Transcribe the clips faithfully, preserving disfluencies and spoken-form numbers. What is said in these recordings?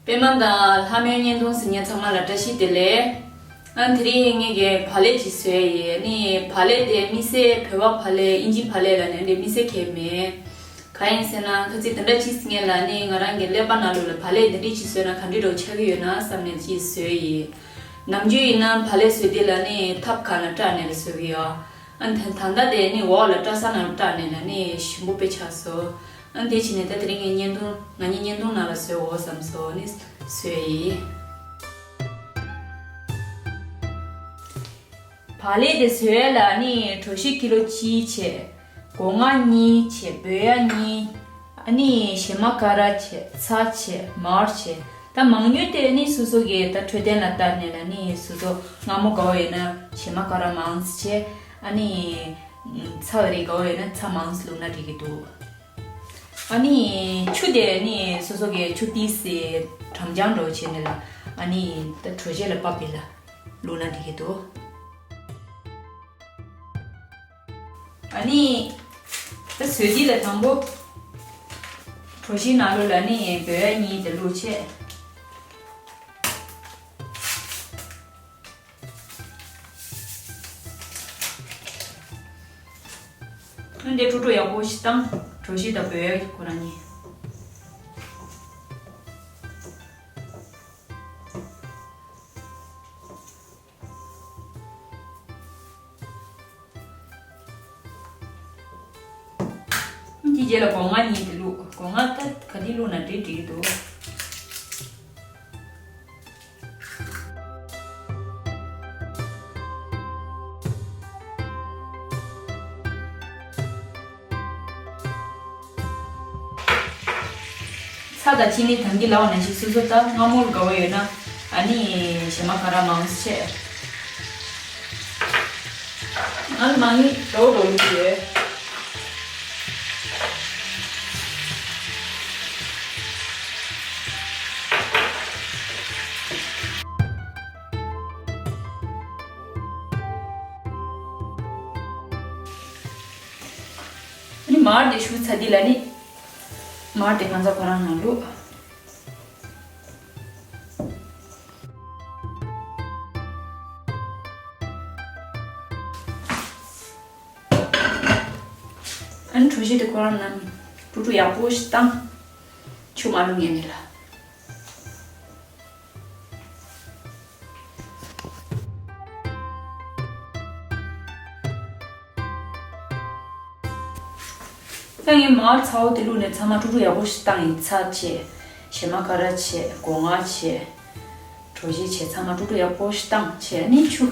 པད་མ་དང་ལྷ་མོའི་བརྙན་ཐུང་གཟིགས་མཁན་ཚང་མ་ལ་བཀྲ་ཤིས་བདེ་ལེགས། ཨ་དེ་རིང་ངེད་ཀྱིས་བག་ལེབ་ཅིག་བཟོས་ཡིན། ཨ་ནི་བག་ལེབ་དེ་དམིགས་བསལ་བོད་པ་བག་ལེབ་ཨིན་ཇི་བག་ལེབ་ལབ་ནས་འདི་དམིགས་བསལ་གང་ཡང་མེད། གང་ཡིན་ཟེར་ན་ཁ་ཚིག་དེ་འདྲ་ཅིག་ཟེར་མཁན་ལ་ནི་ང་རང་གི་ཀླད་པ་ནང་ལོགས་ལ་བག་ལེབ་འདི་འདྲ་ཅིག་བཟོས་ན་ག་འདྲ་འདྲ་བོ་ཆགས་ཀྱི་ཡོད་ན་བསམ་ནས་ཅིག་བཟོས་ཡིན། ནམ་རྒྱུན་ཡིན་ན་བག་ལེབ་བཟོས་དུས་ལ་ནི་ཐབ་གང་ལ་སྐྲག་ནས་ལ་བཟོ་གི་ཡོད། ཨ་ནི་ད་ད་ལྟ་དེ་ནི་འོག་ལ་སྐྲག་ས་ནང་ལ་སྐྲག་ནས་ལ་ནི་ཞིམ་པོ་དཔེ་ཆགས་སོང་། ཨ་ནི་དེ་བྱས་ནས་ད་དེ་རིང་ངས་བརྙན་ཐུང་ང་གཉིས་བརྙན་ཐུང་ནང་ལ་བཟོས་འོ་བསམ་སོང་ནི་བཟོས་ཡིན། བག་ལེབ་དེ་བཟོ་ཡ་ལ་ནི་གྲོ་ཞིབ་ཀི་ལོ་གཅིག་བྱས། སྒོ་ང་གཉིས་བྱས། སྦོད་ཡ་གཉིས། ཨ་ནི་ཞེ་མ་ཀ་ར་བྱས། ཚྭ་བྱས། མར་བྱས། ད་མང་ཉུང་དེ་ནི་སོ་སོ་གི་ད་འཕྲོད་བསྟེན་ལ་བལྟས་ནས་ལ་ནི་སོ་སོ་མངར་མོ་དགའ་བོ་ཡོད་ན་ཞེ་མ་ཀ་ར་མང་ཙམ་བྱས། ཨ་ནི་ཚྭ་བ་རིགས་དགའ་བོ་ཡོད་ན་ཚྭ་མང་ཙམ་བླུགས་ན་འགྲིག་གི་འདུག་ཨ་ནི་ཆུ་དེ་ནི་སོ་སོ་གི་ཆུ་ཏིས་སི་གྲང་འཇམ་འདྲ་བོ་བྱས་ནས་ལ་ཨ་ནི་ད་གྲོ་ཞིབ་ལ་ཕབ་པའི་ལ་བླུགས་ན་འགྲིག་གི་འདུག་ཨ་ནི་ད་བཟོས་དུས་ལ་དང་པོ་གྲོ་ཞིབ་ནང་ལོགས་ལ་ནི་སྦོད་ཡ་གཉིས་དེ་བླུགས་བྱས། འདི་དཀྲུག་དཀྲུག་ཡག་པོ་ཞིག་བཏང་། གྲོ་ཞིབ་དང་སྦོད་ཡ་ཁོ་རང་གཉིས། དེའི་རྗེས་ལ་སྒོ་ང་གཉིས་དེ་བླུགས། སྒོ་ང་ད་ག་དུས་བླུགས་ན་འགྲིག་འགྲིག་གི་འདུག་ཚྭ་དང་ཅི་ནི་དང་གི་ལའོ་ནང་བཞིན་སོ་སོ་ད་མངར་མོ་དགའ་བོ་ཡོད་ན་ཨ་ནི་ཞེ་མ་ཀ་ར་མང་ཙམ་བྱས། ང་ལ་མང་ཉུང་འདྲ་བོ་འདྲ་བོ་ཡོད། ཨ་ནི་མར་དེ་བཞུ་ཚར་དུས་ལ་ནི་མར་དེ་གང་ཚ་ཁོ་རང་ནང་བླུགས། ཨ་ནི་གྲོ་ཞིབ་དེ་ཁོ་རང་ནང་དཀྲུག་དཀྲུག་ཡག་པོ་ཞིག་བཏང་། ཆུ་མ་བླུགས་ངེས་ནས་ལ། ད་ངས་མར་ཚ་བོ་དེ་བླུགས་ནས་ཚང་མ་དཀྲུག་དཀྲུག་ཡག་པོ་ཞིག་བཏང་ཡིན། ཚྭ་བྱས། ཞེ་མ་ཀ་ར་བྱས། སྒོ་ང་བྱས། གྲོ་ཞིབ་བྱས། ཚང་མ་དཀྲུག་དཀྲུག་ཡག་པོ་ཞིག་བཏང་བྱས་ནི་ཆུ་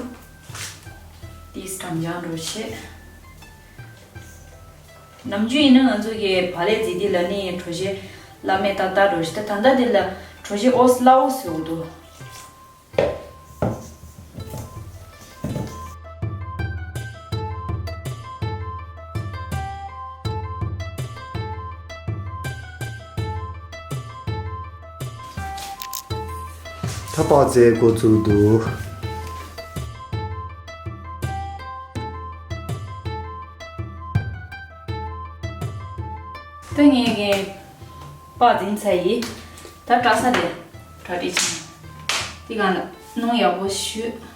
ཏིས་གྲང་འཇམ་འདྲ་བོ་བྱས། ནམ་རྒྱུན་ཡིན་ན་ང་ཚོ་གི་བག་ལེབ་བཟོས་དུས་ལ་ནི་གྲོ་ཞིབ་བླ་མེད་ཏག་ཏག་འདྲ་བོ་ཞིག་ད་ད་ལྟ་དེ་ལ་གྲོ་ཞིབ་ཨོ་སླ་བོ་བཟོས་འདུག་ད་པགས་རྫས་འགོ་བཙུགས་འདུག་ད་ངས་ཀྱི་པགས་འཛིན་ཚར་ཡིན། ད་སྐྲ་ས་དེ་གྲ་སྒྲིག་བྱས། དེ་གང་ལ་སྣུམ་ཡག་པོ་བཞུས།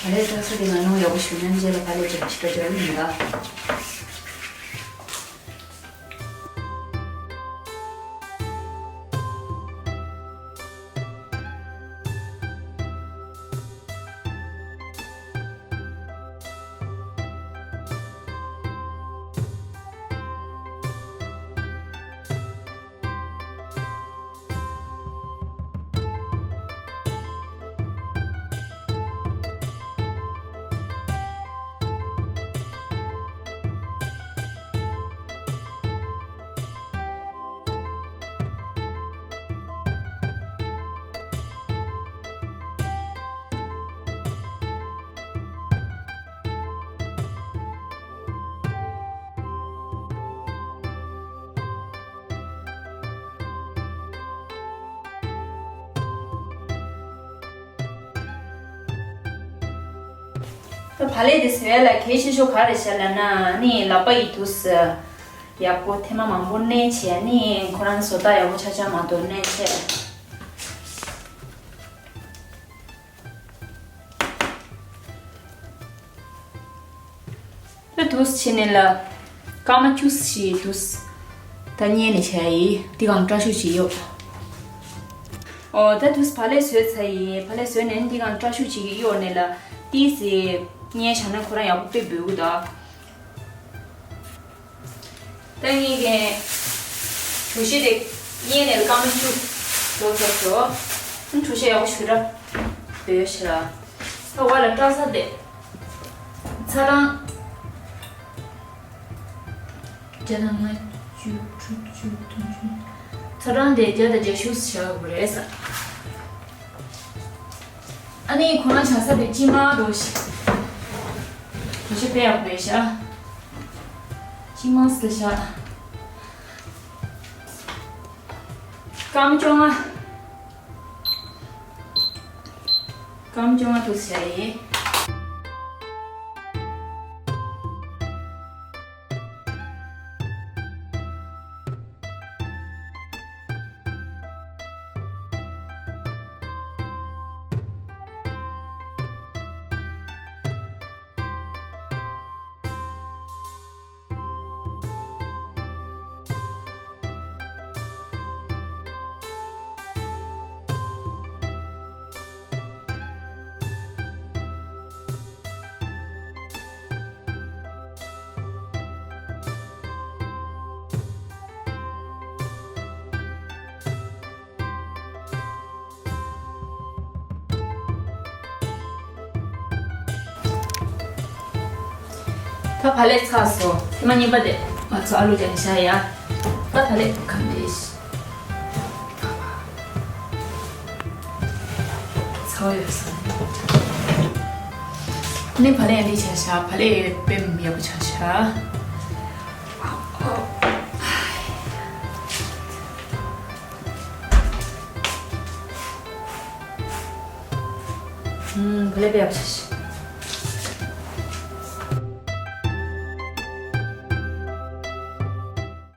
ཨ་རེ་ད་ས་དེ་ང་ནང་ཡག་པོ་ཞུ་ན་རྗེས་ལ་ཕ་ལས་ཀྱི་ཕྱི་དྲོ་ཅི་ར་མི་འདུག་ད་བག་ལེབ་དེ་བཟོ་ཡ་ལ་གལ་ཆེ་ཤོས་ག་རེ་བྱས་ལབ་ན་ནི་ལག་པ་ཡི་དུས་སུ་ཡག་པོ་ཐེངས་མ་མང་པོ་མནན་བྱས་ནི་ཁོ་རང་བཟོ་ལྟ་ཡག་པོ་ཆགས་ཆགས་མ་གཏོགས་མནན་བྱས། ད་དུས་ཕྱིན་ནས་ལ་སྐར་མ་བཅུ་ཞིག་དུས་ད་བསྙལ་ནས་བྱས་ཡི་འདི་གང་སྐྲ་ཤུགས་ཅིག་གཡོག་ཨོ་ད་དུས་བག་ལེབ་བཟོས་ཚར་ཡི་བག་ལེབ་བཟོས་ནས་འདི་གང་སྐྲ་ཤུགས་ཅིག་གཡོག་ནས་ལ་ཏིས་བསྙལ་བྱས་ན་ཁོ་རང་ཡག་པོ་དཔེ་འབོད་གི་འདུག་ད་ངེད་ཀྱི་གྲོ་ཞིབ་དེ་བསྙལ་ནས་སྐར་མ་བཅུ་འགྲོ་ཚར་སོང་། གྲོ་ཞིབ་ཡག་པོ་ཞེ་དྲག་འདོད་ཤི་ལ། ད་བ་ལ་སྐྲ་ས་དེ་ཚ་གྲང་བརྒྱ་དང་ལྔ་བཅུ་དྲུག་ཅུ་བདུན་ཅུ་ཚ་གྲང་དེ་བརྒྱ་དང་བརྒྱད་ཅུ་བཞག་དགོས་རེད་ས། ཨ་ནི་ཁོ་རང་བྱ་ས་དེ་སྤྱི་དམངས་རོ་ཞིག་གྲོ་ཞིབ་དཔེ་ཡག་པོ་རེད་ཤག་སྤྱི་དམངས་སུ་བཞག་སྐར་མ་བཅོ་ལྔ། སྐར་མ་བཅོ་ལྔ་དུ་བྱས་ཡིན། ད་བག་ལེབ་ཚར་སོང་། ཐེངས་མ་གཉིས་པ་དེ་ང་ཚོ་ཨ་ལུ་ཅན་བཞག་ཡ། ད་བག་ལེབ་གང་དེ་ཚར་ཡོད་སོང་། ནི་བག་ལེབ་འདི་ཆ་བཞག་བག་ལེབ་དཔེ་ཡག་པོ་ཆ་བཞག་ཨུམ། བག་ལེབ་ཡག་པོ་ཆ་བཞག